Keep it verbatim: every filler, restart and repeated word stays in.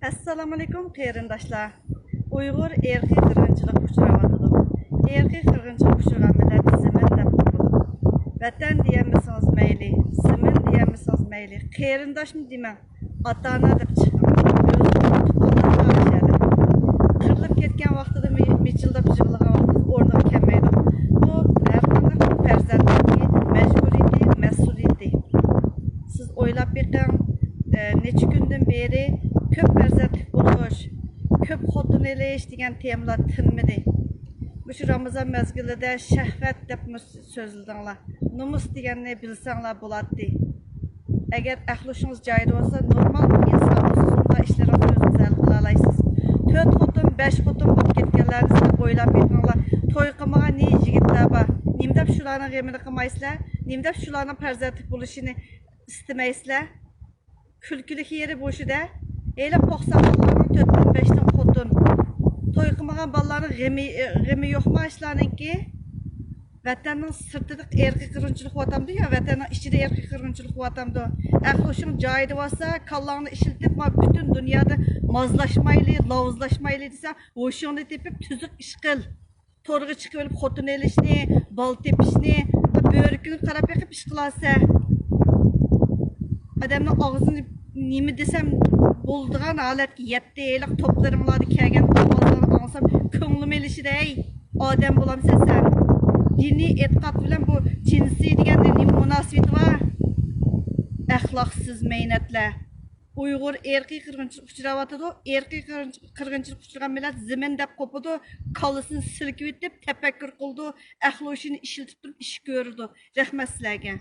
ئەسسالامۇئەلەيكۇم قېرىنداشلار. ئۇيغۇر ئىرقىي قىرغىنچىلىققا ئۇچراۋاتىدۇ. ئىرقىي قىرغىنچىلىققا ئۇچرىغان مىللەت زېمىن دەپ قوپىدۇ. ۋەتەن دېيەلمىسىڭىز مەيلى، زېمىن دېيەلمىسىڭىز مەيلى، قېرىنداشمۇ دېمەڭ، ئاتا-ئانا دەپ چىقىڭ. ئۆزىڭىزنىڭ تۇغقان تۇغقان شەھىرى. قىرىلىپ كەتكەن ۋاقتىدا مى-، مىچىلداپ يىغلىغان ۋاقتىدا ئورنىغا كەلمەيدۇ. بۇ ھەرقانداق پەرزەنتنىڭكى مەجبۇرىيىتى، مەسئۇلىيىتى. سىز ئويلاپ بېقىڭ، ئە، نەچچە كۈندىن بېرى كۆپ پەرزەنتلىك بولۇش، كۆپ خوتۇن ئېلىش دېگەن تېمىلار تىنمىدى. مۇشۇ رامىزان مەزگىلىدە شەھۋەت دەپمۇ سۆزلىدىڭلار. نومۇس دېگەننى بىلسەڭلار بولاتتى. ئەگەر ئەقلى-ھوشىڭىز جايىدا بولسا، نورمال بىر ئىنسان بولسا، شۇنداق ئىشلىرىڭىزنى ئۆزىڭىز ھەل قىلالايسىز. تۆت خوتۇن، بەش خوتۇن بولۇپ كەتكەنلەرنى سىز ئويلاپ بېقىڭلار. توي قىلمىغان نى يىگىتلەر بار. نېمە دەپ شۇلارنىڭ غېمىنى قىلمايسىلەر؟ نېمە دەپ شۇلارنىڭ پەرزەنتلىك بولۇشىنى ئىستىمەيسىلەر؟ كۈلكىلىك يېرى بۇ شۇدە. ھېلىقى ئوقساقلارنىڭ تۆتتىن بەشتىن خوتۇن. توي قىلمىغان بالىلارنىڭ غېمى، غېمى يوقما ئىشلارنىڭكى؟ ۋەتەننىڭ سىرتىدا ئىرقىي قىرغىنچىلىق قىلىۋاتامدۇ يا ۋەتەننىڭ ئىچىدە ئىرقىي قىرغىنچىلىق قىلىۋاتامدۇ؟ ئەقلى ھوشۇڭ جايىدا بولسا، كاللاڭنى ئىشلىتىپ، ما پۈتۈن دۇنيادا مازلاشمايلى، لاۋزلاشمايلى دېسە، ھوشۇڭنى تېپىپ، تۈزۈك ئىش قىل. تورغا چىقىۋېلىپ خوتۇن ئېلىشنى، بالا تېپىشنى، بۆرۈكۈڭگە قاراپ بېقىپ ئىش قىلارسەن. ئادەمنىڭ ئاغزىنى نېمە دېسەم بولىدىغان ھالەتكە يەتتى. ھېلىقى توپلىرىڭلاردا كەلگەن ئاۋازلارنى ئاڭلىسام كۆڭلۈم ئېلىشىدە، ئەي، ئادەم بولامسەن سەن؟ دىنىي ئېتىقاد بىلەن بۇ جىنسىي دېگەننىڭ نېمە مۇناسىۋىتى بار؟ ئەخلاقسىز مەينەتلەر. ئۇيغۇر ئىرقىي قىرغىنچىلىققا ئۇچراۋاتىدۇ. ئىرقىي قىرغىنچ-، قىرغىنچىلىققا ئۇچرىغان مىللەت زېمىن دەپ قوپىدۇ. كاللىسىنى سىلكىۋېتىپ تەپەككۇر قىلىدۇ. ئەقلى ھوشىنى ئىشلىتىپ تۇرۇپ ئىش كۆرىدۇ. رەھمەت سىلەرگە.